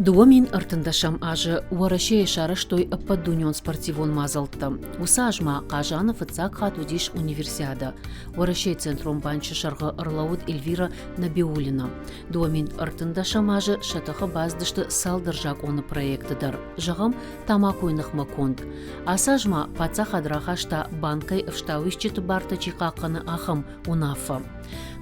2013 азы Уӕрӕсейы сарӕзтой ӕппӕтдунеон спортивон мадзӕлттӕ. Уыцы аз ма Хъазаны фыццаг хатт уыдис универсиадӕ. Уӕрӕсейы Центрон банчы сӕргъы ӕрлӕууыд Эльвира Набиуллина. 2013 азы сӕ тыхы бацыдысты цалдӕр закъоны проекты дӕр, зӕгъӕм, тамакойы ныхмӕ конд. Ацы аз ма паддзахад рахаста банкӕй ӕфстауисджыты бартӕ чи хъахъхъӕны, ахӕм уынаффӕ.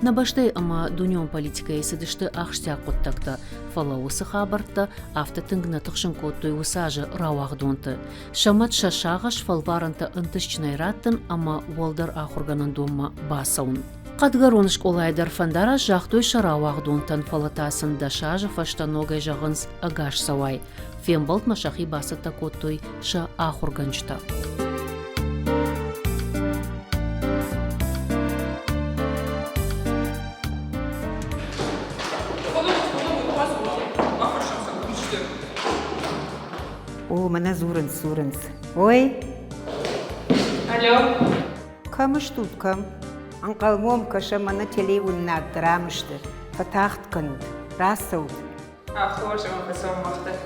Нӕ бӕстӕйы ӕмӕ дунеон политикӕйы цыдысты ахсджиаг хъуыддӕгтӕ, фӕлӕ уыцы хабӕрттӕ афтӕ тынг нӕ тыхсын кодтой уыцы азы рауагъдонты. Сӕ мӕт сӕ сагъӕс фӕлварӕнтӕ ӕнтыстджынӕй раттын ӕмӕ уӕлдӕр ахуыргӕнӕндонмӕ бацӕуын. Хъӕдгӕрон скъолайы дӕр фӕндараст загътой сӕ рауагъдонтӕн, фӕлӕ та сын 10 азы фӕстӕ ногӕй зӕгъынц ӕгас цӕуай. Фембӕлдмӕ сӕхи бацӕттӕ кодтой сӕ ахуыргӕнджытӕ. О, мӕнӕ дзурынц, дзурынц. Ой! Алло. Кӕм стут, кӕм? Ӕнхъӕлмӕ уӕм кӕсӕм, мӕнӕ телеуынынад дӕр ам сты. Фӕтагъд кӕнут, рацӕут. Хорз ӕмӕ фӕцӕуӕм мах дӕр.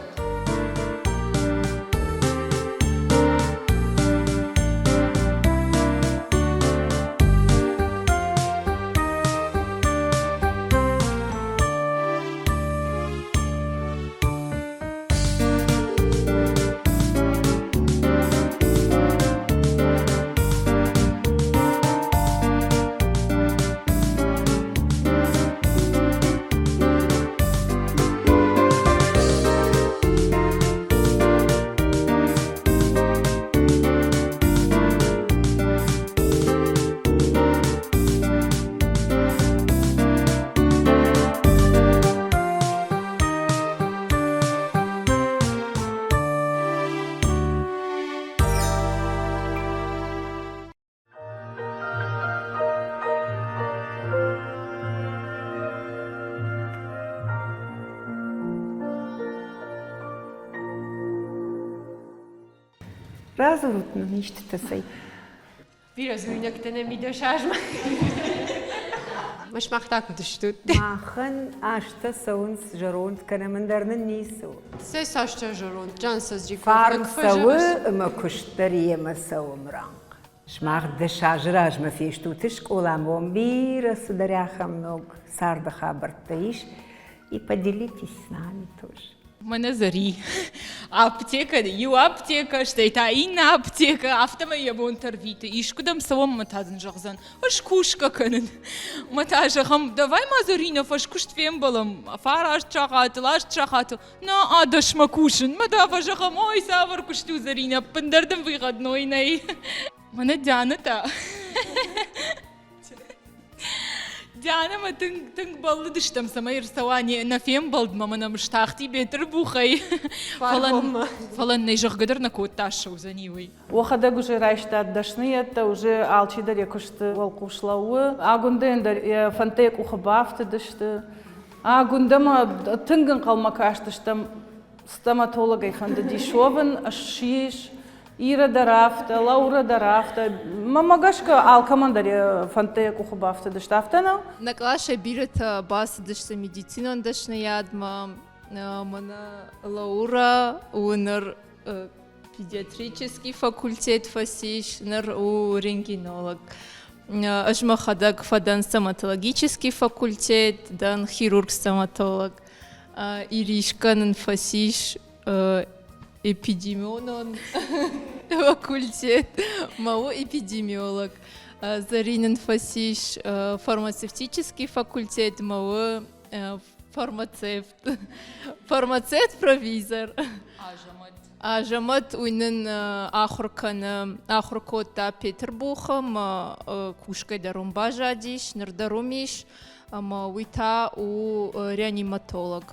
Радзурут нын истытӕ цӕй. Бирӕ дзуринӕгтӕ нӕм и 10 азмӕ. Сымах та куыд стут? Махӕн азтӕ цӕуынц зӕронд кӕнӕм, ӕндӕр нын ницы у. Цӕй цастӕ зӕронд, Джансӕзджи Фарн цӕуы ӕмӕ куыст дӕр йемӕ цӕуы мрӕнхъ. Сымах 10 азы размӕ фестут скъоламӕ, уым бирӕ цыдӕр ахӕм ног царды хабӕрттӕ ис. И поделитесь с нами тоже. Мӕнӕ Зари. Аптекӕ, иу аптекӕ, стӕй та иннӕ аптекӕ, афтӕмӕй йӕ бонтӕ рвиты. Искуыдӕм цӕуӕм ӕмӕ та дын зӕгъдзӕн, ӕз кусгӕ кӕнын. Мӕ та зӕгъӕм, давай ма Заринӕ фӕскуыст фембӕлӕм, 9 сахатыл, 8 сахатыл. Нӕ, адӕсмӕ кусын. Мӕ та фӕзӕгъӕм, ой, цавӕр куыст у, Заринӕ, ӕппындӕр дын выходной нӕй. Мӕнӕ Диана та. Дианӕмӕ тынг тынг бӕллыдыстӕм, цӕмӕй ӕрцӕуа не нӕ фембӕлдмӕ, мӕ нӕм стахти Бетъырбухӕй. Фӕлӕ фӕлӕ нӕ зӕгъгӕ дӕр нӕ кодта, ссӕудзӕни уый. Уӕхӕдӕг уже райстат дӕсныйӕдтӕ, уже алчидӕр йӕ куысты уӕлхъус лӕууы. Агуындӕйӕн дӕр йӕ фӕндтӕ йӕ къухы бафтыдысты. Агуындӕмӕ тынг ӕнхъӕлмӕ кастыстӕм стоматологӕй фӕндыдис уӕвын, ссис. Ира дӕр афтӕ, Лаура дӕр афтӕ. Мӕнмӕ гӕсгӕ, алкӕмӕн дӕр йӕ фӕндтӕ йӕ къухы бафтыдысты, афтӕ нӕу? Нӕ къласӕй бирӕтӕ бацыдысты медицинон дӕсныйадмӕ. Мӕнӕ Лаура у ныр педиатрический факультет фӕцис, ныр у рентгенолог. Ӕз мӕхӕдӕг фӕдӕн стоматологический факультет, дӕн хирург-стоматолог. Иришка нын фӕцис эпидемионон факультет, ма у эпидемиолог. Заринын фӕцис фармацевтический факультет, ма у фармацевт. Фармацевт-провизор. Азӕмӕт уый нын ахуыр кӕны, ахуыр кодта Петербургы ӕмӕ кусгӕ дӕр уым баззадис, ныр дӕр уым ис, ӕмӕ уый та у реаниматолог.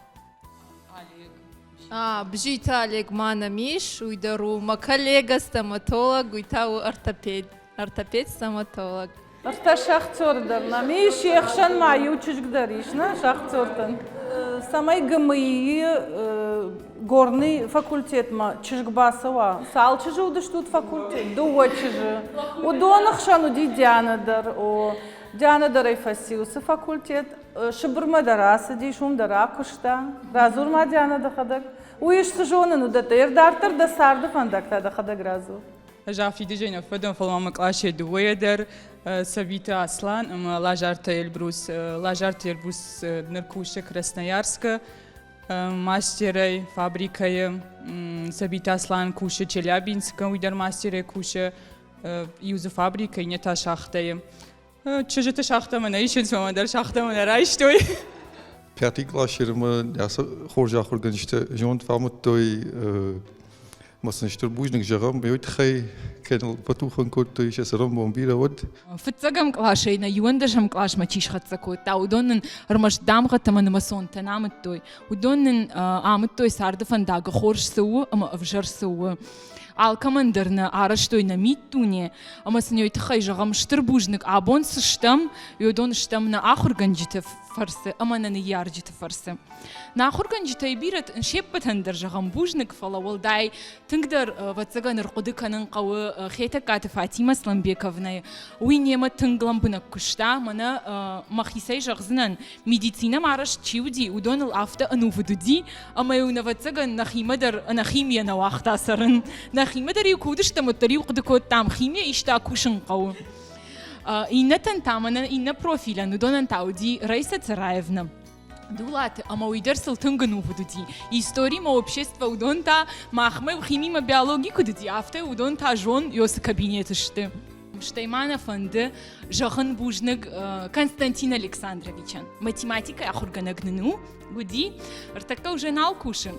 Бзиты Олег ма нӕм ис, уый дӕр у мӕ коллега, стоматолог, уый та у ортопед, ортопед-стоматолог. Ӕртӕ шахтеры дӕр нӕм ис, се хсӕн ма иу чызг дӕр ис, нӕ, шахтертӕн. Цӕмӕй ГМИ-йы горный факультетмӕ чызг бацӕуа. Цал чызджы уыдыстут факультет? Дыууӕ чызджы. Уыдоны хсӕн уыди Диана дӕр. О. Диана дӕр ӕй фӕци уыцы факультет. Сыбырмӕ дӕр ацыдис, уым дӕр акуыста. Радзур ма, Диана, дӕхӕдӕг. Уый ӕз цы зонын уыдӕттӕ? Дарддӕр дӕ царды фӕндӕгтӕ дӕхӕдӕг радзур. Ӕз афтидызӕй нӕ фӕдӕн, фӕлӕ ма мӕ къласӕй дыууӕйӕ дӕр Сабиты Аслан ӕмӕ Лазарты Эльбрус. Лазарты Эльбрус ныр кусы Красноярскы мастерӕй, фабрикӕйы. Сабиты Аслан кусы Челябинскы, уый дӕр мастерӕй кусы. Иу дзы фабрикӕйы, иннӕ та шахтӕйы. Чызджыты шахтӕмӕ нӕ исынц, мӕ дӕр шахтӕмӕ нӕ райстой. Пятый къласы мӕ ацы хорз ахуыргӕнджытӕ зонд фӕамыдтой ӕмӕ сын стыр бузныг зӕгъӕм, уый тыххӕй кӕй ныл фӕтухӕн кодтой, сӕ цӕрӕнбон бирӕ уыд. Фыццӕгӕм къласӕй нӕ иуӕндӕсӕм къласмӕ чи схӕццӕ кодта, уыдон нын ӕрмӕст дамгъӕтӕ ӕмӕ нымӕцонтӕ нӕ амыдтой. Уыдон нын амыдтой царды фӕндагы хорз цы у ӕмӕ ӕвзӕр цы у. Алкӕмӕн дӕр нӕ арӕзтой нӕ миддуне, ӕмӕ сын уый тыххӕй зӕгъӕм стыр бузныг, абон цы стӕм, уыдон стӕм нӕ ахуыргӕнджыты фӕрцы ӕмӕ нӕ ныййарджыты фӕрцы. Нӕ ахуыргӕнджытӕй бирӕтӕн се ппӕтӕн дӕр зӕгъӕм бузныг, фӕлӕ уӕлдай тынгдӕр, ӕвӕццӕгӕн, ӕрхъуыды кӕнын хъӕуы Хетӕгкаты Фатимӕ Сламбековнӕйы. Уый немӕ тынг лӕмбынӕг куыста, мӕнӕ мӕхицӕй зӕгъдзынӕн, медицинӕмӕ арӕзт чи уыди, уыдоныл афтӕ ӕнувыд уыди, ӕмӕ-иу, ӕвӕццӕгӕн, нӕхимӕ дӕр ӕнӕ химийӕ нӕ уагъта цӕрын. Нӕхимӕ дӕр-иу куы уыдыстӕм, уӕддӕр-иу хъуыды кодтам, химийӕ исты акусын хъӕуы. Иннӕтӕн та, мӕнӕ иннӕ профилӕн, уыдонӕн та уыди Раиса Цараевна. Дулаты, ӕмӕ уый дӕр сыл тынг ӕнувыд уыди. Историмӕ, общество уыдон та, махмӕ химимӕ биологи куыд уыди, афтӕ уыдон та зон, ёсы кабинеты сты. Стӕй ма нӕ фӕнды зӕгъын бузныг Константин Александровичӕн. Математикӕйы ахуыргӕнӕг нын у, уыди. Ӕртӕккӕ уже нал кусы.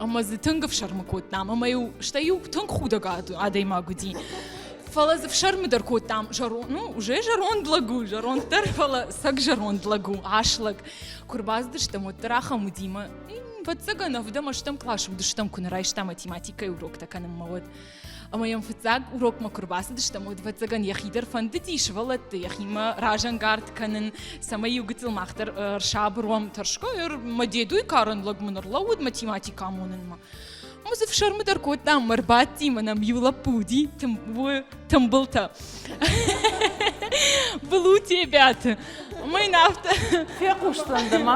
Ӕмӕ дзы тынг ӕфсӕрмы кодтам, ӕмӕ-иу стӕй-иу тынг худӕг адӕймаг уыди. Фӕлӕ дзы фсӕрмы дӕр кодтам, зӕронд, ну, уже зӕронд лӕг у, зӕронд дӕр, фӕлӕ цӕг зӕронд лӕг у, ас лӕг. Куы рбацыдыстӕм, уӕддӕр ахӕм уыди мӕ, ӕвӕццӕгӕн, ӕвдӕм ӕстӕм къласы уыдыстӕм, куы нӕ райста математикӕйы уроктӕ кӕнынмӕ, уӕд. Ӕмӕ йӕм фыццаг урокмӕ куы рбацыдыстӕм, уӕд, ӕвӕццӕгӕн, йӕхи дӕр фӕндыди сывӕллӕтты йӕхимӕ разӕнгард кӕнын, цӕмӕй иу гыццыл мах дӕр ӕрсабыр уӕм. Тӕрсгӕ, мӕ дедуйы карӕн лӕг мын ӕрлӕууыд математикӕ амонынмӕ. Ӕмӕ дзы фсӕрмы дӕр кодтам, ӕмӕ ӕрбадти, мӕ нӕм иу лӕппу уыди, тымбылтӕ. Былутебяты. Ӕмӕ йын афтӕ... Фехъусдзӕн дӕ ма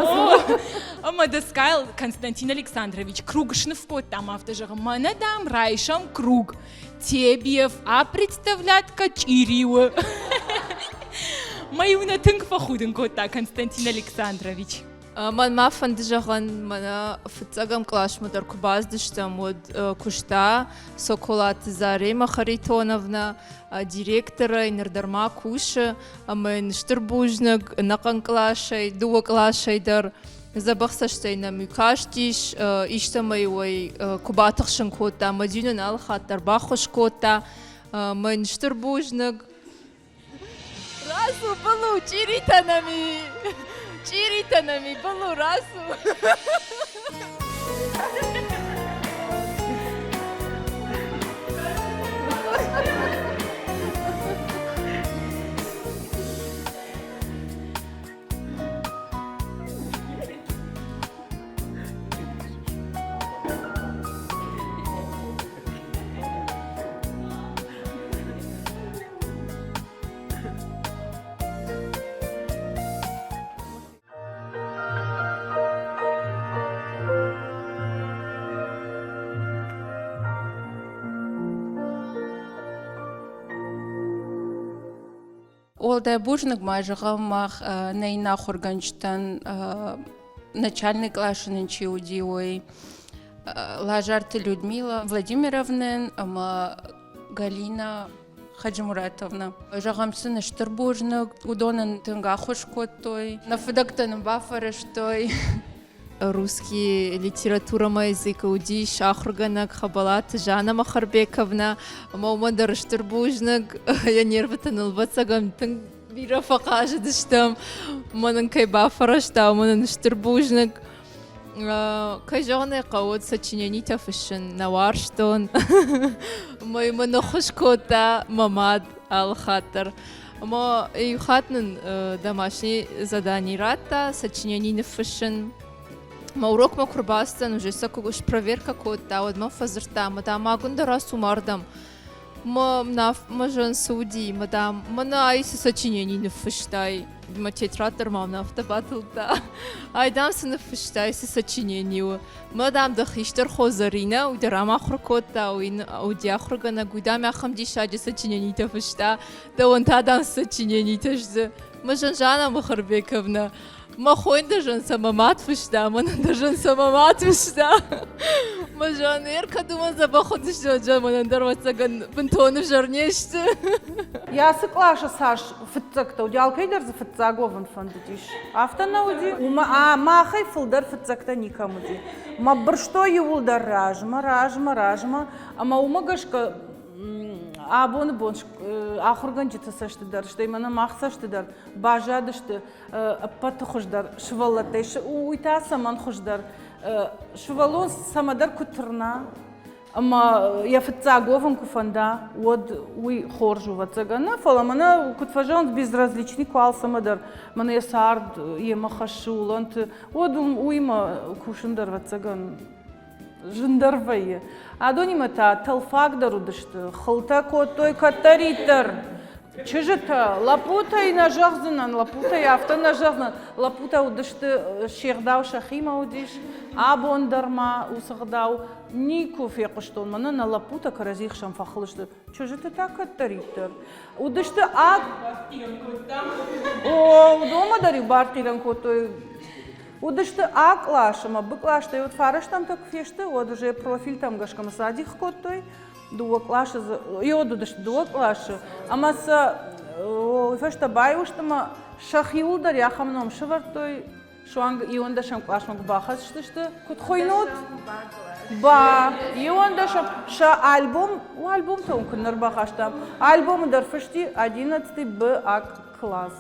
Ӕмӕ доскайыл Константин Александрович круг сныв кодта ӕмӕ афтӕ зӕгъы, мӕнӕ, дам, райсӕм круг. Тебиев, а представлятка чъири у. Мӕ-иу нӕ тынг фӕхудын кодта Константин Александрович. Мӕнмӕ фӕнды зӕгъын, мӕнӕ фыццӕгӕм къласмӕ дӕр куы бацыдыстӕм, уӕд куыста Соколаты Заремӕ Харитоновнӕ директорӕй, ныр дӕр ма кусы, ӕмӕ йын стыр бузныг ӕнӕхъӕн къласӕй, дыууӕ къласӕй дӕр дзӕбӕх цӕстӕй нӕм кастис, истӕмӕй уӕй куы батыхсын кодта, Мадинӕ алы хатт дӕр баххуыс кодта. Мӕн стыр бузныг. Расу, былу, чъиритӕ нӕм и! Чъиритӕ нӕм и, былу, расу! Уӕлдай бузныг ма зӕгъӕм мах нӕ иннӕ ахуыргӕнджытӕн, начальный къласы нын чи уыди, уый Лазарты Людмила Владимировнӕн ӕмӕ Галина Хаджимуратовна. Зӕгъӕм сын стыр бузныг, уыдон ын тынг ӕххуыс кодтой, нӕ фыдӕгтӕ нын бафӕрӕзтой. Русский литературӕмӕ языкы уыдис ахуыргӕнӕг Хӕбӕлаты Жанна Махарбековна, ӕмӕ уымӕн дӕр стыр бузныг. Йӕ нервытӕ ныл ӕвӕццӕгӕн тынг бирӕ фӕхъазыдыстӕм. Мӕн ын кӕй бафӕрӕзта, уымӕн ын стыр бузныг. Кӕй зӕгъын ӕй хъӕуы, сочиненитӕ фыссын нӕ уарзтон. Ӕмӕ мын ӕххуыс кодта мӕ мад алы хатт дӕр. Ӕмӕ иу хатт нын домашний задание радта, сочинени ныффыссын. Мӕ урокмӕ куы рбацыдтӕн, уже сӕ куы спроверка кодта, уӕд мӕм фӕдзырдта, ӕмӕ дам, Агуындӕ рацу мардӕм. Мӕ зын цы уыди, мӕ дам, мӕнӕ ай цы сочинени ныффыстай, мӕ тетрад дӕр ма мын афтӕ батылдта. Ай, дам, цы ныффыстай, цы сочинени у. Мӕ, дам, дӕ хистӕр хо Зӕринӕ, уый дӕр ам ахуыр кодта, уый уыди ахуыргӕнӕг, уый, дам, ахӕм диссаджы сочиненитӕ фыста. Дӕуӕн та, дам, сочиненитӕ сты. Мӕ Жанжана Махарбековна, Мӕ хойын дӕ сӕ мӕ мад фыста, мӕнӕн дӕ сӕ мӕ мад фыста. Мӕ жанр кӕд уымӕн дзӕбӕх уыдысты, мӕнӕн дӕр ӕвӕццӕгӕн бынтон ӕвзӕр не сты. Йӕ ацы къласы цас фыццӕгтӕ уыди, алкӕй дӕр дзы фыццаг уӕвын фӕндыдис. Афтӕ нӕ уыди? Уымӕ махӕй фылдӕр фыццӕгтӕ никӕм уыди. Мӕ бырстой иууылдӕр размӕ, размӕ, размӕ, ӕмӕ уымӕ гӕсгӕ абоны бон ахуыргӕнджыты цӕсты дӕр, стӕй мӕнӕ мах цӕсты дӕр баззадысты ӕппӕты хуыздӕр сывӕллӕттӕй. Уый та цӕмӕн хуыздӕр? Сывӕллон цӕмӕдӕр куы тырна ӕмӕ йӕ фыццаг уӕвын куы фӕнда, уӕд уый хорз у, ӕвӕццӕгӕн. Нӕ, фӕлӕ мӕнӕ куыд фӕзӕгъынц, безразличный куы алцӕмӕдӕр, мӕнӕ йӕ цард йемӕ хӕссы уылӕнты, уӕд уыимӕ кусын дӕр, ӕвӕццӕгӕн, зындӕр вӕййы. Адонимӕ та тӕлфагдӕр уыдысты, хылтӕ кодтой кӕддӕриддӕр. Чызджытӕ, лӕппутӕй нӕ зӕгъдзынӕн, лӕппутӕй афтӕ нӕ зӕгъдзынӕн. Лӕппутӕ уыдысты, се гъдау сӕхимӕ уыдис, абон дӕр ма уыцы гъдау никуы фехъуыстон. Мӕнӕ нӕ лӕппутӕ кӕрӕдзи хсӕн фӕхыл сты. Чызджыты та кӕддӕриддӕр уыдысты аг. О, уыдонмӕ дӕр-иу бартхъирӕн кодтой. Уыдысты А кълас ӕмӕ Б къластӕй уӕд фарӕстӕмтӕ куы фесты, уӕд уже профильтӕм гӕсгӕ ма сӕ адих кодтой. Дыууӕ къласы дзы, йод уыдысты дыууӕ къласы, ӕмӕ сӕ уый фӕстӕ баиу сты ӕмӕ сӕхиуыл дӕр ахӕм ном сӕвӕрдтой, суанг иуӕндӕсӕм къласмӕ куы бахӕцдысты. Куыд хуыйнут? Ба, иуӕндӕсӕм, сӕ альбом, альбомтӕ уын куыннӕ рбахастам, альбомы дӕр фысти одиннадцатый Б А класс.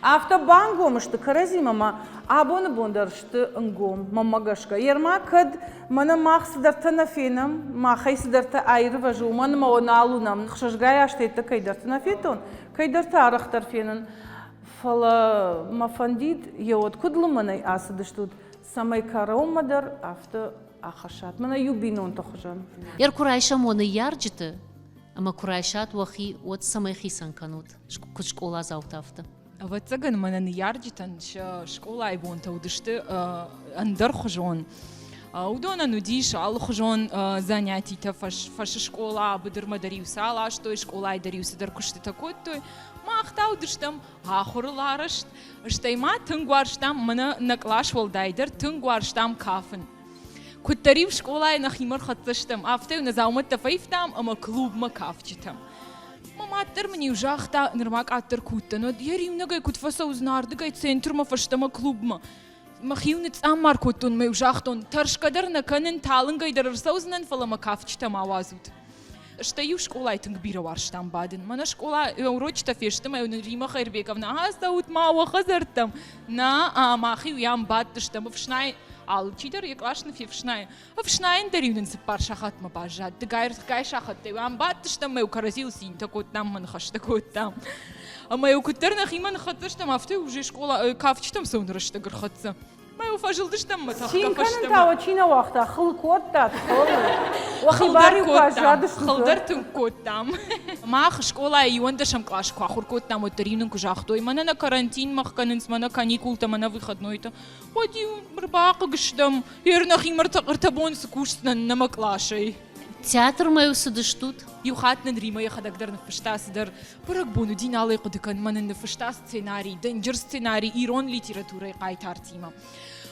Афтӕ бангом сты кӕрӕдзимӕ ӕмӕ абоны бон дӕр сты ӕнгом, мӕнмӕ гӕсгӕ. Ерма кӕд мӕнӕ мах цыдӕртӕ нӕ фенӕм, махӕй цыдӕртӕ аирвӕзы, уымӕн ӕмӕ уӕ нал уынӕм. Хсӕзгай азтӕ кӕйдӕрты нӕ федтон, кӕйдӕрты арӕхдӕр фенын. Фӕлӕ мӕ фӕндид, еуӕд куыд лымӕнӕй ацыдыстут, цӕмӕй кӕронмӕ дӕр афтӕ ахӕссат. Мӕнӕ иу бинонты хуызӕн. Ер куы райсӕм уӕ ныййарджыты, ӕмӕ куы райсат уӕхи, уӕд цӕмӕй хицӕн кӕнут, куыд скъоладзаутӕ, афтӕ? Ӕвӕццӕгӕн, мӕнӕ ныййарджытӕн сӕ скъолайы бонтӕ уыдысты ӕндӕрхуызон. Уыдонӕн уыдис алыхуызон занятитӕ фӕсскъола, быдырмӕ дӕр-иу сӕ аластой, скъолайы дӕр-иу цыдӕр куыстытӕ кодтой. Мах та уыдыстӕм ахуырыл арӕзт, стӕй ма тынг уарзтам, мӕнӕ нӕ кълас уӕлдайдӕр тынг уарзтам кафын. Куыддӕр-иу скъолайы нӕхимӕ рхӕццӕ стӕм, афтӕ-иу нӕ дзаумӕттӕ фӕивтам ӕмӕ клубмӕ кафджытӕм. Мӕ мад дӕр мын-иу загъта, нырма къаддӕр куы уыдтӕн, уӕд йӕ риунӕгӕй куыд фӕцӕудзынӕ ардыгӕй центрмӕ фӕстӕмӕ клубмӕ. Мӕхи-иу ныцъцъаммар кодтон мӕ-иу загътон, тӕрсгӕ дӕр нӕ кӕнын, талынгӕй дӕр ӕрцӕудзынӕн, фӕлӕ мӕ кафджытӕм ауадзут. Стӕй-иу скъолайы тынг бирӕ уарзтам бадын. Мӕнӕ скъола урочытӕ фесты ӕмӕ-иу нын Римӕ Хайрбековна ацӕут ма уӕ хӕдзӕрттӕм. Нӕ, мах-иу йӕм бадтыстӕм, ӕфснай алчидӕр йӕ кълас нын фефснайы. Ӕфснайын дӕр-иу нын цыппар сахатмӕ баззад. Дыгай-ӕртыгай сахӕттӕ-иу ам бадтыстӕм ӕмӕ-иу кӕрӕдзийыл цинтӕ кодтам ӕмӕ ныхӕстӕ кодтам. Ӕмӕ-иу куыддӕр нӕхимӕ ныххӕццӕ стӕм, афтӕ-иу уже скъола кафджытӕм цӕуыны рӕстӕг ӕрхӕццӕ. Мӕ фӕзылдыстӕм мӕ тӕхгӕ Цин кӕнын та уӕ чи нӕ уагъта, хыл кодтат, хыл. Уӕхи бар-иу куы аззадыстут. Хыл дӕр тынг кодтам. Мах скъолайы иуӕндӕсӕм кълас куы ахуыр кодтам, уӕддӕр-иу нын куы загътой, мӕнӕ нӕ карантинмӕ кӕнынц, мӕнӕ каникултӕ, мӕнӕ выходнойтӕ, уӕд-иу ӕрбахъыг стӕм, ер нӕхимӕ ӕртӕ бон цы кусдзынӕн нӕ къласӕй. Театрмӕ-иу цыдыстут? Иу хатт нын Римӕ йӕхӕдӕг дӕр ныффыста цыдӕр бӕрӕгбон уыди, нал ӕй хъуыды кӕн, мӕнӕн ныффыста сценарий, дынджыр сценарий ирон литературӕйы хъайтартимӕ.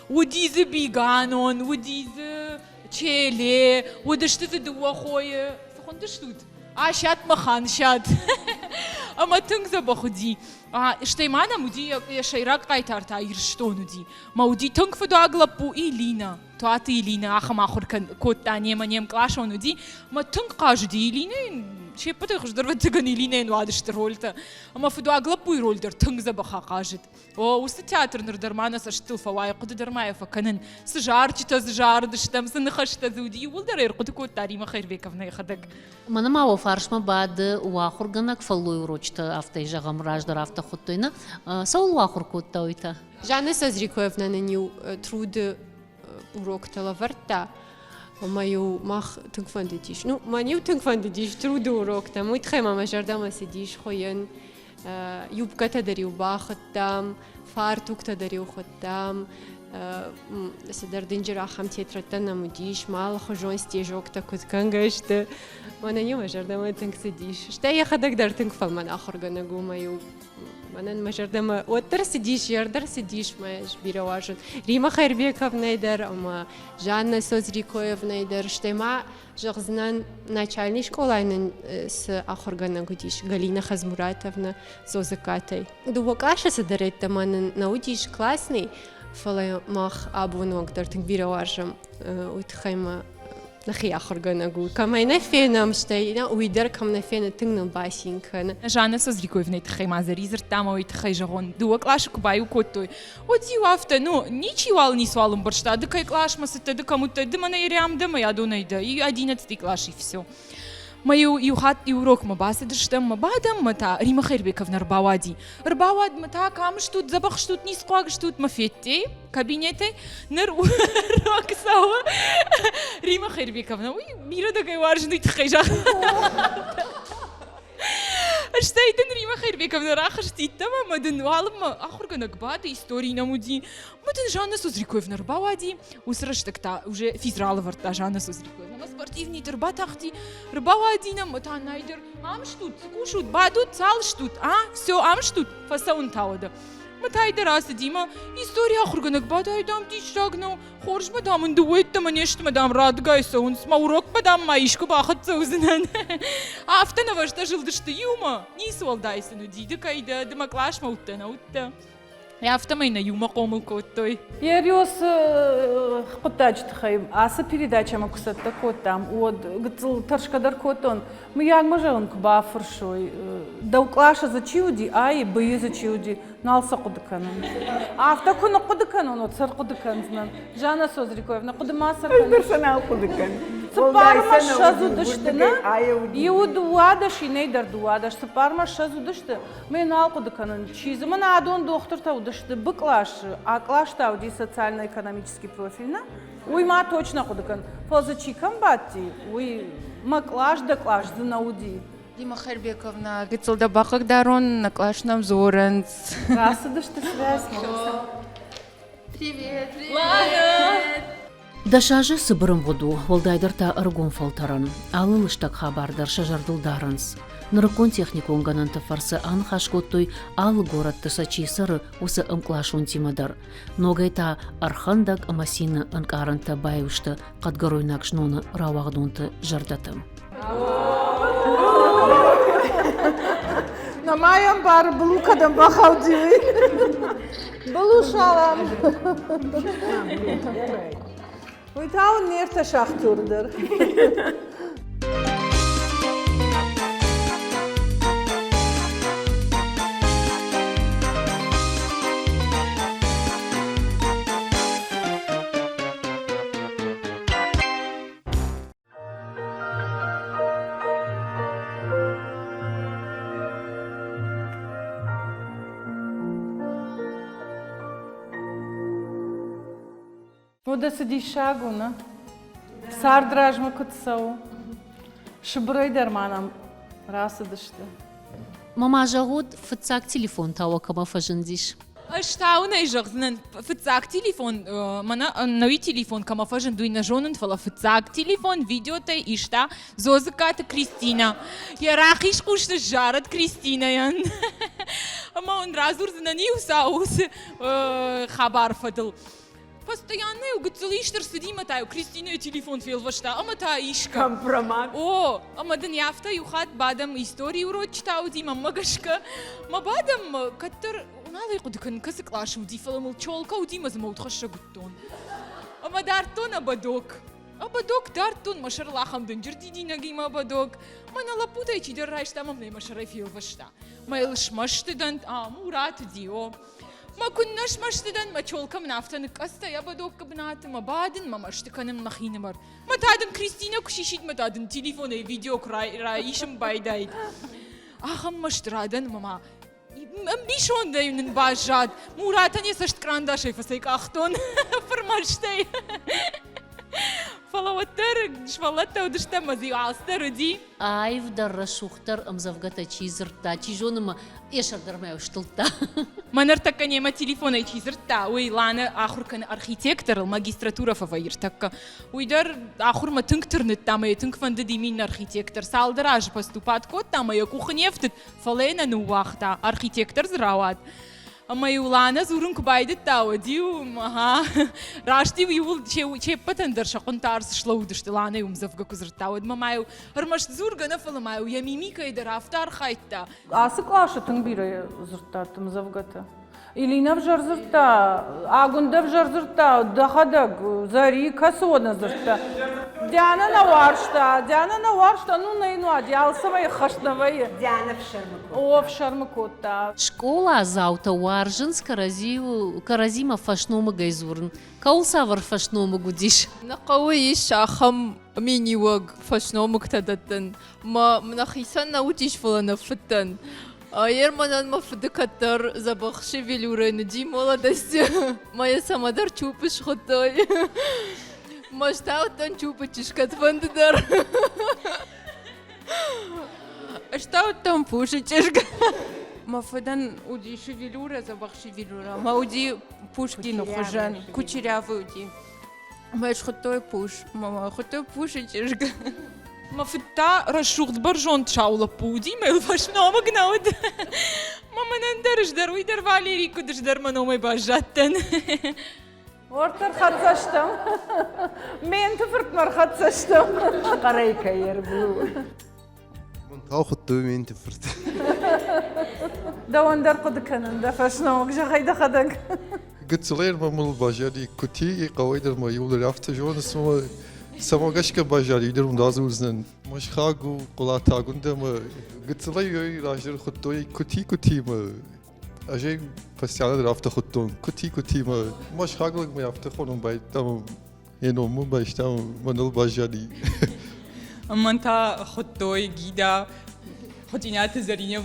Уыди дзы Биганон, уыди дзы Челе, уыдысты дзы дыууӕ хойы. Цы хуындыстут? Асиат мӕ Хансиат. Ӕмӕ тынг дзӕбӕх уыди. Стӕй ма нӕм уыди йӕ сӕйраг хъайтар та Ирыстон уыди. Мӕ уыди тынг фыдуаг лӕппу Илина. Туаты Илина ахӕм ахуыр кодта немӕ, не мкъласон уыди. Мӕ тынг хъазыди Илинӕ, се ппӕтӕй хуыздӕр ӕвӕццӕгӕн Илинӕйӕн уадысты рольтӕ. Ӕмӕ фыдуаг лӕппуйы роль дӕр тынг дзӕбӕх ахъазыд. О, уыцы театр ныр дӕр ма нӕ цӕстытыл фӕуайы, хъуыды дӕр ма йӕ фӕкӕнын. Цы зарджытӕ дзы зарыдыстӕм, цы ныхӕстӕ дзы уыди, иууылдӕр ӕрхъуыды кодта Римӕ Хайрбековна йӕхӕдӕг. Мӕнӕ ма уӕ фарсмӕ бады уӕ ахуыргӕнӕг фӕллой урочытӕ, афтӕ зӕгъӕм, раздӕр афтӕ хуыдтой, нӕ? Цӕуыл уӕ ахуыр кодта уый та? Жанна Созрикоевна нын-иу труды уроктӕ лӕвӕрдта. Ӕмӕ-иу мах тынг фӕндыдис. Ну, мӕн-иу тынг фӕндыдис труды уроктӕм. Уый тыххӕй ма мӕ зӕрдӕмӕ цыдис хуыйын. Юбкӕтӕ дӕр-иу бахуыдтам, фартуктӕ дӕр-иу хуыдтам. Цыдӕр дынджыр ахӕм тетрӕдтӕ нӕм уыдис, ма алыхуызон стежоктӕ куыд кӕнгӕ сты. Мӕнӕн-иу мӕ зӕрдӕмӕ тынг цыдис. Стӕй йӕхӕдӕг дӕр тынг фӕлмӕн ахуыргӕнӕг у, ӕмӕ-иу мӕнӕн мӕ зӕрдӕмӕ уӕддӕр цыдис, дӕр цыдис, мӕ ӕз бирӕ уарзын. Рима Хайрбековнӕй дӕр ӕмӕ Жанна Созрикоевнӕй дӕр, стӕй ма зӕгъдзынӕн, начальный скъолайы нын цы ахуыргӕнӕг уыдис, Галина Хазмуратовна Зозыккатӕй. Дыууӕ къласы цыдӕр йеддӕмӕ нын нӕ уыдис классный, фӕлӕ мах абоны онг дӕр тынг бирӕ уарзӕм, уый тыххӕй мӕ нӕхи ахуыргӕнӕг у. Кӕмӕй нӕ фенӕм, стӕй уый дӕр кӕм нӕ фены, тынг ныл бацин кӕны. Жанна Созрикоевнайы тыххӕй ма Зӕри дзырдта ӕмӕ уый тыххӕй зӕгъон, дыууӕ къласы куы баиу кодтой, уӕд-иу афтӕ, ну, ничиуал ницуал ӕмбӕрста, ды кӕй къласмӕ цыдтӕ, ды кӕм уыдтӕ, ды мӕнӕ рям дӕ, мӕ адонӕй дӕ, и одиннадцатый класс и все. Мӕ иу, иу хатт иу урокмӕ бацыдыстӕм, мӕ бадӕм, мӕ та Рима Хайрбековна ӕрбауади. Ӕрбауад, мӕ та кӕм стут, дзӕбӕх стут, ницхъуаг стут, мӕ федтей кабинетӕй. Ныр урок цӕуы. Рима Хайрбековна, уый бирӕ дӕгӕй уарзын, уый тыххӕй загъта. Стӕй дын Рима Хайрбековна рахызти ӕмӕ мӕ дын уалынмӕ ахуыргӕнӕг бады, истори нӕм уыди. Мӕ дын Жанна Созрикоевна ӕрбауади. Уыцы рӕстӕг та уже физрал ӕвӕрдта Жанна Созрикоевна. Ӕмӕ спортивный ӕрбатахти, ӕрбауади нӕм, мӕ та найдӕр ам стут, цы кусут, бадут, цал стут, а, все, ам стут, фӕцӕуын та уӕдӕ. Мӕ дӕр ацыди мӕ истори ахуыргӕнӕг бадай, дам, диссаг нӕу, Хорз ма, дам, ын дыууӕ йеддӕмӕ не сты, дам, радгай цӕуынц, мӕ урокмӕ, дам, ма искуы бахӕццӕ уыдзынӕн. Афтӕ нӕ фӕстӕ зылдысты иумӕ, ницы уӕлдай сын уыди, ды кӕй дӕ, ды мӕ къласмӕ уыдтӕ, нӕ уыдтӕ. Афтӕмӕй нӕ иумӕ хъомыл кодтой. Ериосы хъуыддаджы тыххӕй ацы передачӕмӕ куы цӕттӕ кодтам, уӕд гыццыл тӕрсгӕ дӕр кодтон. Мыййаг мӕ зӕгъын куы бафӕрсой, дӕу къласы дзы чи уыди, ай, быйы дзы чи уыди, нал сӕ хъуыды кӕнын. Афтӕ куы ныхъхъуыды кӕнон, уӕд сӕ ӕрхъуыды кӕндзынӕн. Жанна Созрикоевна, хъуыды ма сӕ Ӕз дӕр сӕ нал хъуыды кӕнын. Цыппармӕ ссӕдз уыдысты, нӕ? Иуы дыууадӕс, иннӕйы дӕр дыууадӕс, цыппармӕ ссӕдз уыдысты. Мӕ нал хъуыды кӕнын, чи дзы мын адон дохтыртӕ уыдысты Б къласы, А кълас та уыди социально-экономический профиль, нӕ? Уый ма точно хъуыды кӕн. Фӕлӕ дзы чи кӕм бадти, уый мӕ кълас дӕ кълас дзы нӕ уыди. Дима Хайрбековна, гыццыл дӕ бахъыгдарон, нӕ кълас нӕм дзурынц. Рацыдысты связьмӕ. Привет, привет! Дӕс азы цыбыр ӕмгъуыд у, уӕлдайдӕр та ӕрыгон фӕлтӕрӕн. Алы лыстӕг хабар дӕр сӕ зӕрдыл дарынц. Нырыккон техникон гӕнӕнты фӕрцы аныхас кодтой алы горӕтты сӕ чи цӕры, уыцы ӕмкъласонтимӕ дӕр. Ногӕй та ӕрхӕндӕг ӕмӕ цины ӕнкъарӕнтӕ баиу сты хъӕдгӕройнаг зноны рауагъдонты зӕрдӕты. Нӕма йӕм бары Былу кӕдӕм бахауди, уый. Былу салам. Уый та уын не ртӕ шахтеры дӕр. Уӕдӕ цы диссаг у, нӕ? Цард размӕ куыд цӕуы? Сыбырӕй дӕр ма нӕм рацыдысты. Мама зӕгъут, фыццаг телефон та уӕ кӕмӕ фӕзындис? Ӕз та уын ӕй зӕгъдзынӕн, фыццаг телефон, мӕнӕ нӕуи телефон кӕмӕ фӕзынд, уый нӕ зонын, фӕлӕ фыццаг телефон видеотӕй иста Зозыккаты Кристинӕ. Йӕ рахиз хъус ныззарыд Кристинӕйӕн. Ӕмӕ уын радзурдзынӕн иу цау уыцы хабар фӕдыл. Постоянно-иу гыццыл исты рцыди ӕмӕ та-иу Кристинӕйы телефон фелвӕста ӕмӕ та искӕ. Компромат. О, ӕмӕ дын афтӕ иу хатт бадӕм историйы урочытӕ уыди мӕнмӕ гӕсгӕ. Мӕ бадӕм кӕддӕр нал ӕй хъуыды кӕнын, кӕцы къласы уыди, фӕлӕ мыл челка уыди ӕмӕ дзы мӕ удхӕссӕг уыдтон. Ӕмӕ дардтон ободок. Ободок дардтон, мӕ сӕрыл ахӕм дынджыр дидинӕгимӕ ободок. Мӕнӕ лӕппутӕй чидӕр райста ӕмӕ мын ӕй мӕ сӕрӕй фелвӕста. Мӕ йыл смӕсты дӕн, а, Мурат уыди, о. Мӕ куыннӕ смӕсты дӕн, мӕ челка мын афтӕ ныкъкъӕдзтӕ йӕ ободоккы бынаты, мӕ бадын, мӕ мӕсты кӕнын мӕхинымӕр. Мӕ та дын Кристинӕ куы сисид, мӕ та дын телефонӕй видео куы райсын байдаид. Ахӕм маст радӕн мӕ ма ӕмбисондӕй нын баззад. Муратӕн йӕ цӕст кърандасӕй фӕцӕйкъахтон фырмӕстӕй. Фӕлӕ уӕд Уӕддӕр сывӕллӕттӕ уыдыстӕм ӕмӕ дзы алцыдӕр уыди. Аивдӕр, рӕсугъддӕр ӕмдзӕвгӕтӕ чи дзырдта, чи зоны мӕ йӕ сӕр дӕр ма стылдта. Мӕ ныртӕккӕ немӕ телефонӕй чи дзырдта, уый Ланӕ ахуыр кӕны архитекторыл, магистратурӕ фӕвӕййы ӕртӕккӕ. Уый дӕр ахуырмӕ тынг тырныдта ӕмӕ йӕ тынг фӕндыди мин архитектор. Цалдӕр азы поступат кодта ӕмӕ йӕ къухы не фтыд, фӕлӕ йӕ нӕ ныууагъта. Архитектор дзы рауад. Ӕмӕ-иу Ланӕ дзурын куы байдыдта, уӕд-иу, ага, раст-иу иууыл се ппӕтӕн дӕр сӕ хъуынтӕ арц слӕууыдысты, Ланӕ-иу ӕмдзӕвгӕ куы дзырдта, уӕд мӕ ма-иу ӕрмӕст дзургӕ нӕ, фӕлӕ ма-иу йӕ мимикӕйы дӕр афтӕ архайдта. Ацы къласы тынг бирӕ дзырдтат ӕмдзӕвгӕтӕ. Илина ӕвзӕр дзырдта, Агуындӕ ӕвзӕр дзырдта, дӕхӕдӕг, Зари, кӕцы уӕ нӕ дзырдта? Дианӕ нӕ уарзта, Дианӕ нӕ уарзта, ну нӕ йын уади, алцӕмӕй ӕххӕст нӕ вӕййы. Дианӕ ӕфсӕрмы кодта. О, ӕфсӕрмы кодта. Скъоладзаутӕ уарзынц кӕрӕдзимӕ фӕсномыгӕй дзурын. Кӕуыл цавӕр фӕсномыг уыдис? Нӕ хъӕуы ис ахӕм миниуӕг фӕсномыгтӕ дӕттын. Мӕ нӕхицӕн нӕ уыдис, фӕлӕ нӕ фыдтӕн. Ер мӕнӕн мӕ фыды кӕддӕр дзӕбӕх шевелюрӕ ныди молодости. Мӕ йӕ цӕмӕдӕр чупы схуыдтой. Мӕ стаудтӕн чупы чызг кӕдфӕнды дӕр. Стаудтӕн пушы чызг. Мӕ фыдӕн уыди шевелюрӕ, дзӕбӕх шевелюрӕ. Мӕ уыди Пушкины хуызӕн, кучерявый уыди. Мӕ схуыдтой Пуш. Мӕ хуыдтой Пушы чызг. Мӕ фыд та рӕсугъд бӕрзонд сау лӕппу уыди, мӕ йыл фӕсномыг нӕ уыд. Мӕ мӕнӕн дӕр ӕз дӕр, уый дӕр Валерий куыд ӕз дӕр мӕ номӕй баззадтӕн. Уӕртӕ рхӕццӕ стӕм. Менты фыртмӕ рхӕццӕ стӕм. Хъӕрӕй кӕй ӕрблу. Мӕн та хуыдтой Менты фырт. Дӕуӕн дӕр хъуыды кӕнын дӕ фӕсномыг, зӕгъай дӕхӕдӕг. Гыццылӕй мыл баззади куыти, хъӕуӕй дӕр мӕ иуылдӕр афтӕ зонынц, ӕмӕ цӕмӕ гӕсгӕ баззади, уый дӕр уын радзурдзынӕн. Мӕсхаг у Хъуылаты Агуындӕ ӕмӕ гыццылӕй раздӕр хуыдтой куыти-куыти ӕмӕ ӕз ӕй постоянно дӕр афтӕ хуыдтон куыти-куыти ӕмӕ мӕсхаг лӕг мӕ афтӕ хонын байдыдта ӕмӕ йӕ ном мын байста мӕныл баззади. Мӕн та хуыдтой Гида. Хуытъинаты Зӕринӕ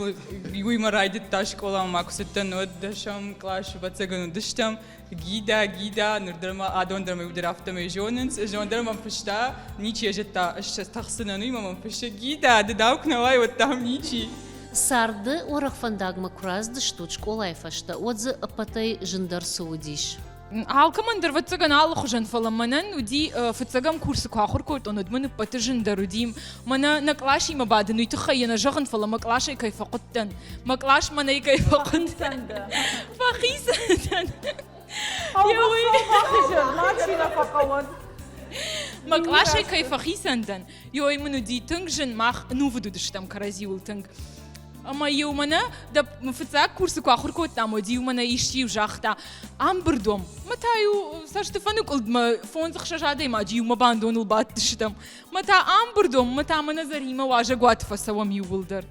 уыимӕ райдыдта скъоламӕ ма куы цыдтӕн, уӕд дӕсӕм къласы ӕвӕццӕгӕн уыдыстӕм. Гида, Гида, ныр дӕр ма адон дӕр мӕ иу дӕр афтӕмӕй зонынц. Зон дӕр мӕм фыста, ничи йӕ зыдта, ӕз тӕхдзынӕн, уый мӕм фыссы Гида, ды дау куы нӕ уай, уӕд дам ничи. Царды уӕрӕх фӕндагмӕ куы рацыдыстут скъолайы фӕстӕ, уӕд дзы ӕппӕтӕй зындӕр цы уыдис? Алкӕмӕн дӕр, ӕвӕццӕгӕн, алыхуызӕн, фӕлӕ мӕнӕн уыди, фыццӕгӕм курсы куы ахуыр кодтон, уӕд мын ӕппӕты зындӕр уыди. Мӕнӕ нӕ къласимӕ бадын, уый тыххӕй йӕ нӕ зӕгъын, фӕлӕ мӕ къласӕй кӕй фӕхъуыдтӕн. Мӕ кълас мӕнӕй кӕй фӕхъуыд. Фӕхицӕн дӕн. Мӕ къласӕй кӕй фӕхицӕн дӕн, ёй мын уыди тынг зын, мах ӕнувыд уыдыстӕм кӕрӕдзиуыл тынг. Ӕмӕ-иу мӕнӕ дӕ фыццаг курсы куы ахуыр кодтам, уӕд-иу мӕнӕ исчи-иу загъта, амбырд уӕм. Мӕ та-иу цӕстыфӕныкъуылдмӕ фондз-ӕхсӕз адӕймаджы иумӕ бандоныл бадтыстӕм. Мӕ та амбырд уӕм, мӕ та мӕнӕ Зӕримӕ уазӕгуаты фӕцӕуӕм иууылдӕр.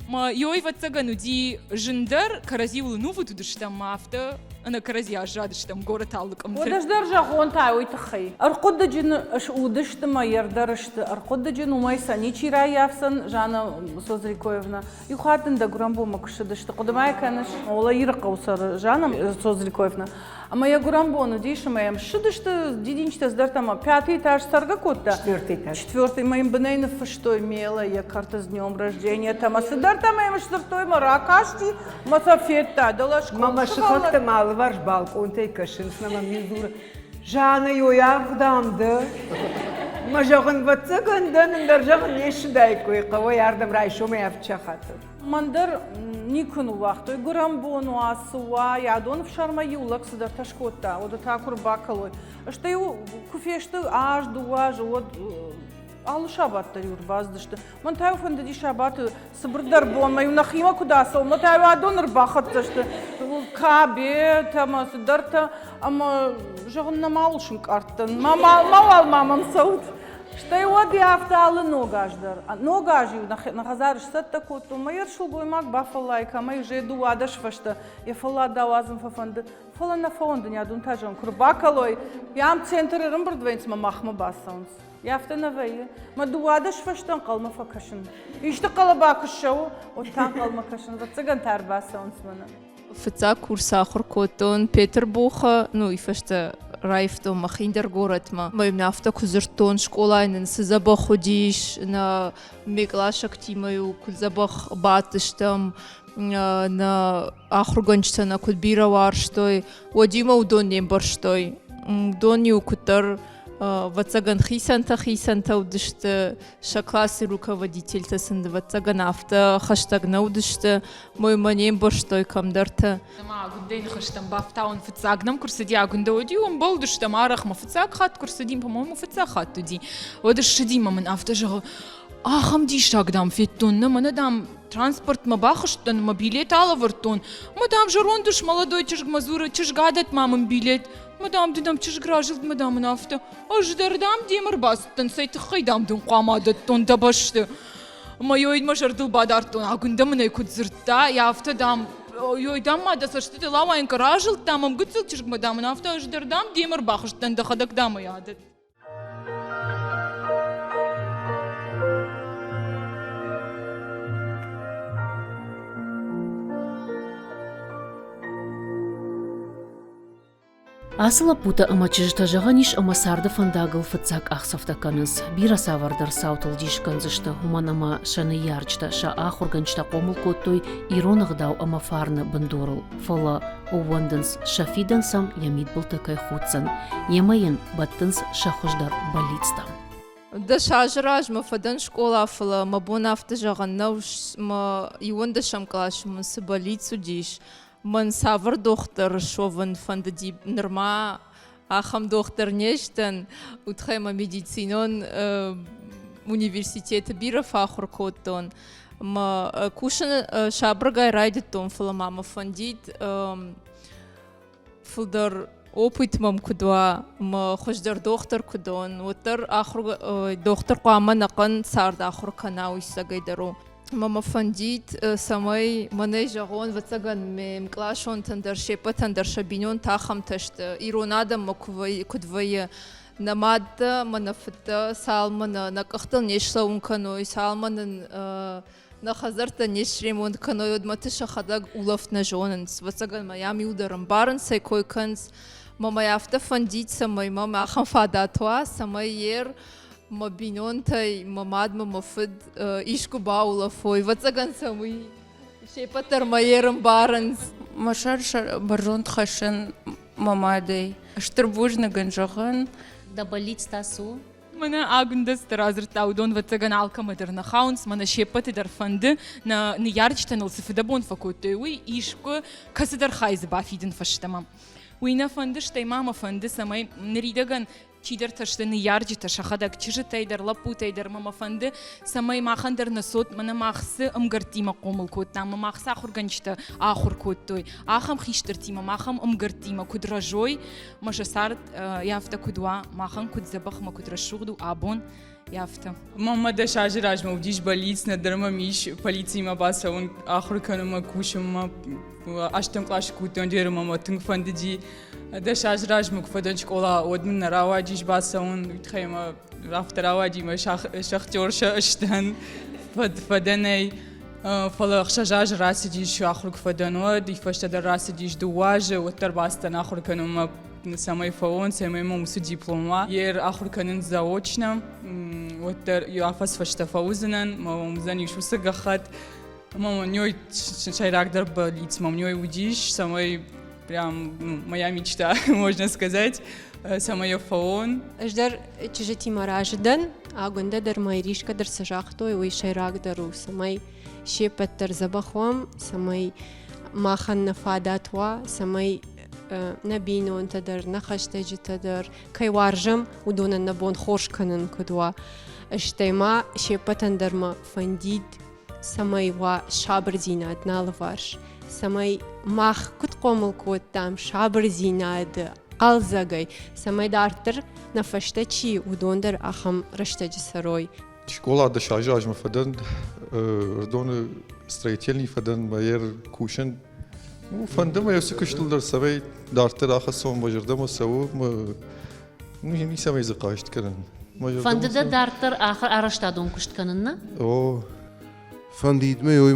Мӕ ёй ӕвӕццӕгӕн уыди зындӕр, кӕрӕдзиуыл ӕнувыд уыдыстӕм, мӕ афтӕ ӕнӕ кӕрӕдзи аззадыстӕм горӕты алы къуымты. Уӕд ӕз дӕр зӕгъон та уый тыххӕй. Ӕрхъуыдыджын уыдысты мӕ ӕрдӕр сты. Ӕрхъуыдыджын уымӕй сӕ ничи раййафдзӕн, Жанна Созрикоевна. Иу хатт дын дӕ гуырӕнбонмӕ куы ссыдысты, хъуыды ма йӕ кӕныс? Ола Ирыхъӕуы цӕры Жанна Созрикоевна. Ӕмӕ йӕ гуырӕнбон уыдис, ӕмӕ йӕм ссыдысты дидинджытӕ цыдӕртӕ ӕмӕ пятый этаж цӕргӕ кодта. Четвертый этаж. Четвертый ӕмӕ йын бынӕй ныффыстой мелӕй йӕ кӕрты с днем рождения ӕмӕ цыдӕртӕ ӕмӕ йӕм сдзырдтой ӕмӕ ракасти мӕ сӕ федта. Дӕлӕ Мӕ сыхӕгтӕ мӕ алыварс балкъонтӕй кӕсынц, ӕмӕ мӕм иу дзуры, Жанна, ой аргъ дам дӕ. Мӕ зӕгъын, ӕвӕццӕгӕн дӕн, ӕндӕр зӕгъын не ссыдаиккой хъӕуӕй ардӕм райсомӕй авдсахаты. Мӕн дӕр никуы ныууагътой. Гуырӕн бон уа, цы уа, йӕ адоны фсӕрмӕ иу лӕг цыдӕртӕ скодта, уӕд та куы рбакӕлой. Стӕй куы фесты аз, дыууӕ азы, уӕд алы сабат дӕр-иу ӕрбацыдысты. Мӕн та-иу фӕндыди сабаты цыбырдӕр бонмӕ-иу нӕхимӕ куыд ацӕуӕм, мӕ та-иу адон ӕрбахӕццӕ сты кабетӕ ӕмӕ цыдӕртӕ. Ӕмӕ, зӕгъын, нӕма уыл сынкъардтӕн, мауал ма мӕм цӕут. Стӕй уӕд йӕ афтӕ алы ног аз дӕр. Ног аз-иу нӕ хӕдзары сцӕттӕ кодтон, мӕ йӕ сылгоймаг бафӕллайы, кӕмӕй же 12 фӕстӕ йӕ фӕллад ауадзын фӕфӕнды, фӕлӕ нӕ фӕуӕндын, йӕ дун та зӕгъын, куы рбакӕлой, йӕ ам центры ӕрӕмбырд вӕййынц ӕмӕ махмӕ бацӕуынц. Йӕ афтӕ нӕ вӕййы. Мӕ 12 фӕстӕ ӕнхъӕлмӕ фӕкӕсын. Исты хъӕлӕба куы ссӕуы, уӕд та ӕнхъӕлмӕ кӕсын. Ӕвӕццӕгӕн та ӕрбацӕуынц мӕнӕ. Фыццаг курсы ахуыр кодтон Петербургы, ну, и фӕстӕ раивтон мӕхи ӕндӕр горӕтмӕ. Мӕ йын афтӕ куы дзырдтон, скъолайы нын цы дзӕбӕх уыдис, нӕ ме къласӕгтимӕ-иу куыд дзӕбӕх бадтыстӕм, нӕ ахуыргӕнджытӕ нӕ куыд бирӕ уарзтой, уӕд-иу уыдон не мбӕрстой. Уыдон-иу куыддӕр ӕвӕццӕгӕн хицӕнтӕ-хицӕнтӕ уыдысты, сӕ классы руководительтӕ сын ӕвӕццӕгӕн афтӕ хӕстӕг нӕ уыдысты, мӕ не мбӕрстой кӕмдӕрты. Ӕмӕ Агуындӕйы ныхӕстӕм бафтауын фыццаг нӕм куы рцыди, Агуындӕ уыди, ӕмбӕлдыстӕм арӕх мӕ фыццаг хатт куы рцыди, по-моему, фыццаг хатт уыди. Уӕд ссыди мӕ мын афтӕ зӕгъы, ахӕм диссаг, дам, федтон, нӕ мӕнӕ, дам, транспортмӕ бахызтӕн, мӕ билет алӕвӕрдтон. Мӕ, дам, зӕронд ус молодой чызгмӕ дзуры, чызг адӕтт ма мын билет. Мӕ, дам, ды, дам, чызг разылд, мӕ, дам, ын афтӕ, ӕз дӕр, дам, демӕ рбацыдтӕн, цӕй тыххӕй, дам, дын хъуамӕ адӕттон дӕ бӕсты. Мӕ ёй мӕ зӕрдыл бадардтон, Агуындӕ мын ӕй куыд дзырдта, афтӕ, дам, ёй, дам, ма дӕ цӕстытыл ауайын разылдта, мӕм гыццыл чызгмӕ, дам, ын афтӕ ӕз дӕр, дам, демӕ рбахызтӕн, дӕхӕдӕг, дам, ӕй адӕтт. Ацы лӕппутӕ ӕмӕ чызджытӕ зӕгъӕн ис ӕмӕ царды фӕндагыл фыццаг къахдзӕфтӕ кӕнынц. Бирӕ цавӕрдӕр цаутыл дис кӕндзысты, уымӕн ӕмӕ сӕ ныййарджытӕ, сӕ ахуыргӕнджытӕ хъомыл кодтой ирон ӕгъдау ӕмӕ фарны бындурыл. Фӕлӕ ӕууӕндынц, сӕ фидӕн сӕм йӕ мидбылты кӕй худдзӕн, йемӕ йын бӕттынц сӕ хуыздӕр бӕллицтӕ. 10 азы размӕ фӕдӕн скъола, фӕлӕ мӕ бон афтӕ зӕгъӕн нӕу, мӕ иуӕндӕсӕм къласы мын цы бӕллиц уыдис, Мӕн цавӕр дохтыр суӕвын фӕндыди, нырма ахӕм дохтыр не сдӕн. Уый мӕ медицинон университеты бирӕ фӕахуыр кодтон. Мӕ кусын сабыргай райдыдтон, фӕлӕ ма мӕ фӕндид фылдӕр опыт мӕм куыд уа, мӕ хуыздӕр дохтыр куыд уон, уӕддӕр ахуыр дохтыр хъуамӕ ӕнӕхъӕн цард ахуыр кӕна, уый цӕгӕй дӕр у. Мӕ мӕ фӕндид, цӕмӕй мӕнӕй зӕгъон, ӕвӕццӕгӕн, ме мкъласонтӕн дӕр се ппӕтӕн дӕр сӕ бинонтӕ ахӕмтӕ сты. Ирон адӕммӕ куыд вӕййы, нӕ мадтӕ мӕ нӕ фыдтӕ цалынмӕ нӕ нӕ къӕхтыл не слӕууын кӕной, цалынмӕ нын нӕ хӕдзӕрттӕ не сремонт кӕной, уӕдмӕты сӕхӕдӕг улӕфт нӕ зонынц. Ӕвӕццӕгӕн мӕ ам иу дӕр ӕмбарынц, сӕ кой кӕнынц. Мӕ мӕ афтӕ фӕндид, цӕмӕй мӕм ахӕм фадат уа, цӕмӕй ер мӕ бинонтӕй, мӕ мад мӕ мӕ фыд искуы баулӕфой. Ӕвӕццӕгӕн сӕм уый се ппӕт дӕр мӕ ер ӕмбарынц. Мӕ сӕр бӕрзонд хӕссын мӕ мадӕй. Стыр бузныг ын зӕгъын. Дӕ бӕллиц та цы у? Мӕнӕ Агуындӕ радзырдта, уыдон ӕвӕццӕгӕн алкӕмӕ дӕр нӕ хауынц, мӕнӕ се ппӕты дӕр фӕнды, нӕ ныййарджытӕ ныл цы фыдӕбон фӕкодтой, уый искуы кӕцыдӕр хай дзы бафидын фӕстӕмӕ. Уый нӕ фӕнды, стӕй ма мӕ фӕнды, цӕмӕй ныридӕгӕн чидӕртӕ сты ныййарджытӕ сӕхӕдӕг, чызджытӕй дӕр, лӕппутӕй дӕр, мӕ мӕ фӕнды, цӕмӕй махӕн дӕр нӕ цот, мӕнӕ мах цы ӕмгӕрттимӕ хъомыл кодтам, мӕ мах цы ахуыргӕнджытӕ ахуыр кодтой, ахӕм хистӕртимӕ, махӕм ӕмгӕрттимӕ куыд рӕзой, мӕ сӕ цард афтӕ куыд уа, махӕн куыд дзӕбӕх ӕмӕ куыд рӕсугъд у абон, афтӕ. Мӕнмӕ 10 азы размӕ уыдис бӕллиц, нӕдӕр мӕм ис полициимӕ бацӕуын, ахуыр кӕнынмӕ, кусынмӕ. Ӕстӕм къласы куы уыдтӕн, уӕд мӕ тынг фӕндыди. 10 азы размӕ куы фӕдӕн скъола, уӕд мын нӕ рауадис бацӕуын, уый тыххӕй мӕ афтӕ рауади мӕ шахтер сӕ фӕдӕнӕй. Фӕлӕ 6 азы рацыдис ахуыр куы фӕдӕн, уӕд, фӕстӕдӕр рацыдис 2 азы, уӕддӕр бацыдтӕн ахуыр кӕнынмӕ цӕмӕй фӕуон, цӕмӕй мӕм уыцы диплом уа. Йе ахуыр кӕнын заочно, уӕддӕр афӕдз фӕстӕ фӕуыдзынӕн, мӕ уыдзӕнис уыцы гӕххӕтт. Ӕмӕ мӕ сӕйрагдӕр бӕллиц мӕм уыдис, цӕмӕй прям моя мечта, можно сказать, цӕмӕй йӕ фӕуон. Ӕз дӕр чызджытимӕ разы дӕн, Агуындӕ дӕр мӕ Иришкӕ дӕр цы загътой, уый сӕйрагдӕр у, цӕмӕй се ппӕт дӕр дзӕбӕх уӕм, цӕмӕй махӕн нӕ фадат уа, цӕмӕй нӕ бинонтӕ дӕр, нӕ хӕстӕджытӕ дӕр кӕй уарзӕм, уыдонӕн нӕ бон хорз кӕнын куыд уа. Стӕй ма се ппӕтӕн дӕр мӕ фӕндид, цӕмӕй уа сабырдзинад нӕ алыварс, цӕмӕй мах куыд хъомыл кодтам сабырдзинады, хъӕлдзӕгӕй, цӕмӕй дарддӕр нӕ фӕстӕ чи, уыдон дӕр ахӕм рӕстӕджы цӕрой. Скъола 10 азы размӕ фӕдӕн, Ӕрыдоны строительный фӕдӕн мӕ ер кусын. Ну, фӕнды мӕ уыцы куыстыл дӕр цӕмӕй дарддӕр ахӕссон, мӕ зӕрдӕмӕ цӕуы, мӕ ну, ницӕмӕй дзы хъаст кӕнын. Фӕнды дӕ дарддӕр арӕзтадон куыст кӕнын, нӕ? О. Фӕндид мӕ уый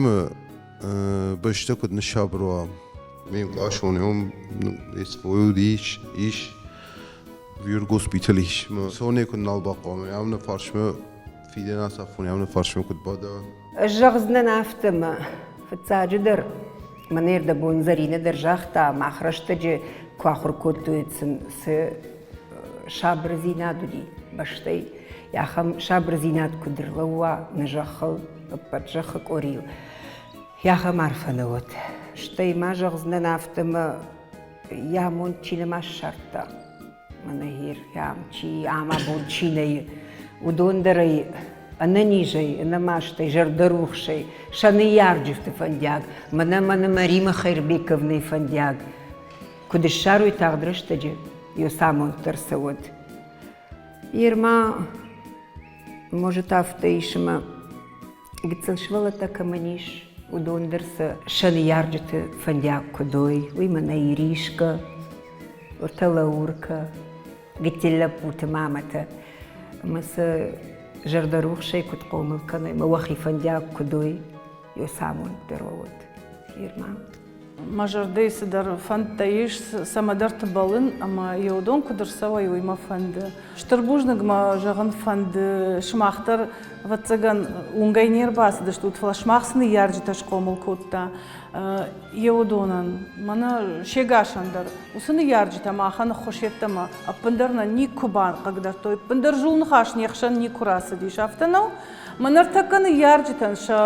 бӕстӕ куыд ныссабыр уа. Ме мкъласон уым ис, ис. Вир госпиталь ис. Соне куыд нал бахъуамӕ, ам нӕ фарсмӕ фидӕн ацафон, ам нӕ фарсмӕ куыд бада. Ӕз зӕгъдзынӕн афтӕ, мӕ фыццаджыдӕр мӕнӕ ӕрдӕбон Зӕринӕ дӕр загъта, мах рӕстӕджы куы ахуыр кодтой, сын цы сабырдзинад уыди бӕстӕй, ахӕм сабырдзинад куыд ӕрлӕууа нӕ зӕххыл, ӕппӕт зӕххы къорийыл, ахӕм арфӕ нӕ уӕд. Стӕй ма зӕгъдзынӕн афтӕ, мӕ йӕ амонд чи нӕма ссардта, мӕнӕ гъер ам чи ам абон чи нӕй, уыдон дӕр ӕй ӕнӕнизӕй, ӕнӕмастӕй, зӕрдӕрухсӕй, сӕ ныййарджыты фӕндиаг, мӕнӕ мӕнӕ Марима Хайрбековнайы фӕндиаг куыд ссарой тагъд рӕстӕджы, йӕ амонд дӕр цӕуӕд. Ерма, может, афтӕ ис ӕмӕ Гыццыл сывӕллӕттӕ кӕмӕн ис, уыдон дӕр сӕ сӕ ныййарджыты фӕндиаг куыд уой, уый мӕнӕ Иришкӕ, ӕртӕ Лауркӕ, гыццыл лӕппуты мамӕтӕ ӕмӕ сӕ зӕрдӕрухсӕй куыд хъомыл кӕной ӕмӕ уӕхи фӕндиаг куыд уой, йӕ сӕ амонд дӕр уӕд. Ирма. Мӕ зӕрдӕйы цыдӕр фӕндтӕ ис, цӕмӕдӕрты бӕллын, ӕмӕ йӕ уыдон куыд ӕрцӕуой, уый мӕ фӕнды. Стыр бузныг мӕ зӕгъын фӕнды, сымах дӕр, ӕвӕццӕгӕн, уынгӕй не рбацыдыстут, фӕлӕ сымах цы ныййарджытӕ схъомыл кодта, йе уыдонӕн, мӕнӕ се гасӕн дӕр. Уыцы ныййарджытӕ махӕн ӕххуыс йеддӕмӕ ӕппындӕр нӕ никуы бахъыгдардтой, ӕппындӕр зул ныхас не хсӕн никуы рацыдис. Афтӕ нӕу? Мӕ ныртӕккӕ ныййарджытӕн сӕ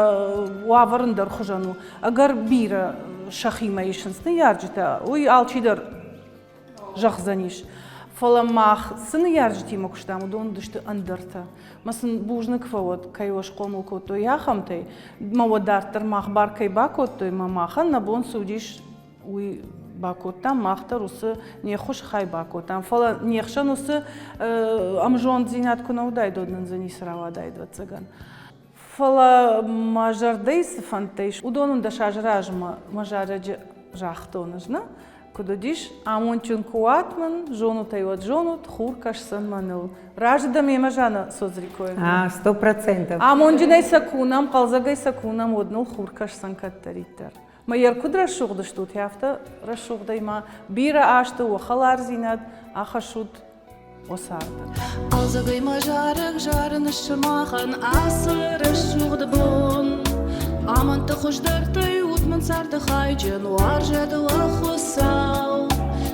уавӕр ӕндӕр хуызӕн у. Ӕгӕр бирӕ сӕхимӕ исынц ныййарджытӕ, уый алчидӕр зӕгъдзӕнис. Фӕлӕ мах цы ныййарджытимӕ куыстам, уыдон уыдысты ӕндӕртӕ. Мӕ сын бузныг фӕуӕд, кӕй уӕ схъомыл кодтой ахӕмтӕй, мӕ уӕ дарддӕр мах бар кӕй бакодтой, мӕ махӕн нӕ бон цы уыдис, уый бакодтам, мах дӕр уыцы не ххуысы хай бакодтам. Фӕлӕ не хсӕн уыцы ӕмзонддзинад куы нӕ уыдаид, уӕд нын дзы ницы рауадаид, ӕвӕццӕгӕн. Фӕлӕ мӕ зӕрдӕйы цы фӕндтӕ ис, уыдон уын 10 азы размӕ мӕ зарӕджы загътон ӕз, нӕ? Куыд уыдис, амондджын куы уат мын, зонут ӕй, уӕд зонут, хур кӕсдзӕн мӕныл. Разы дӕ мемӕ, Жанна Созрикоевна? А, 100%. Амонджынӕй сӕ кунӕм, хъӕлдзӕгӕй сӕ кунӕм, уӕд ныл хур кӕсдзӕн кӕддӕриддӕр. Мӕ йӕ куыд рӕсугъд стут, афтӕ рӕсугъдӕй ма бирӕ азты уӕ хӕлардзинад ахӕссут уӕ царды. Хъӕлдзӕгӕй мӕ зарӕг зарын сымахӕн ацы рӕсугъд бон. Амӕндты хуыздӕртӕй ут мын царды хайджын, уарзӕд уӕ Хуыцау.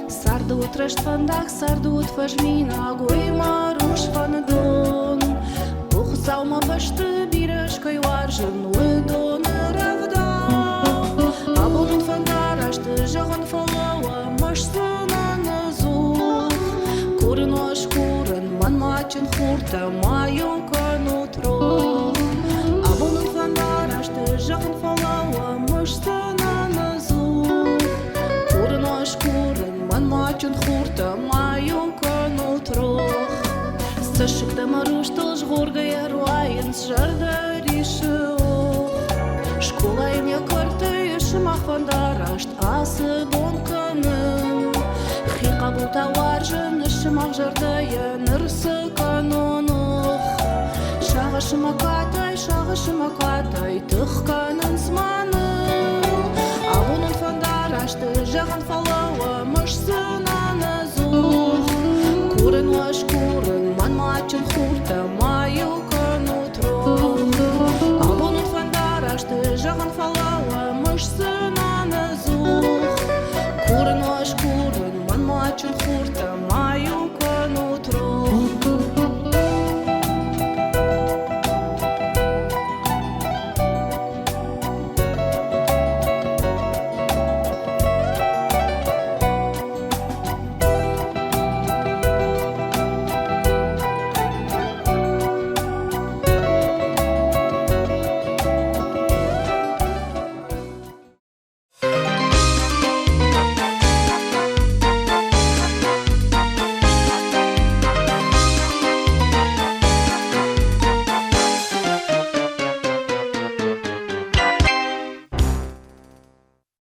Царды ут рӕстфӕндаг, царды ут фӕзминаг, уый мӕ рухс фӕндон. О Хуыцау, мӕ бӕсты бирӕ кӕй уарзын, уыдоны рӕвдау. Абон уын фӕндараст зӕгъын, фӕлӕ уӕ мӕсдзынӕн ӕдзух. Курын уӕ скурын, мӕнмӕ адджын хуртӕ ма-иу кӕнут рох. Абон уын фӕндараст зӕгъын, фӕлӕ уӕ мӕсдзынӕн ӕдзух. Курын уӕ скурын, мӕнмӕ адджын хуртӕ ма-иу кӕнут рох. Цӕссыгтӕ мӕ рустыл згъоргӕйӕ руайынц, зӕрдӕ рисы ох. Скъолайӕн йӕ кӕртӕй сымах фӕндараст ацы бон кӕнын. Хи хъӕбултӕ уарзын, сымах зӕрдӕйӕ ныр цы кӕнон ох. Сагъӕсы мӕ катай, сагъӕсы мӕ катай, тых кӕнынц мӕныл. Абон уын фӕндараст зӕгъын, фӕлӕ уӕ мысдзынӕн ӕдзух. Курын уӕ скурын, мӕнмӕ адджын хуртӕ.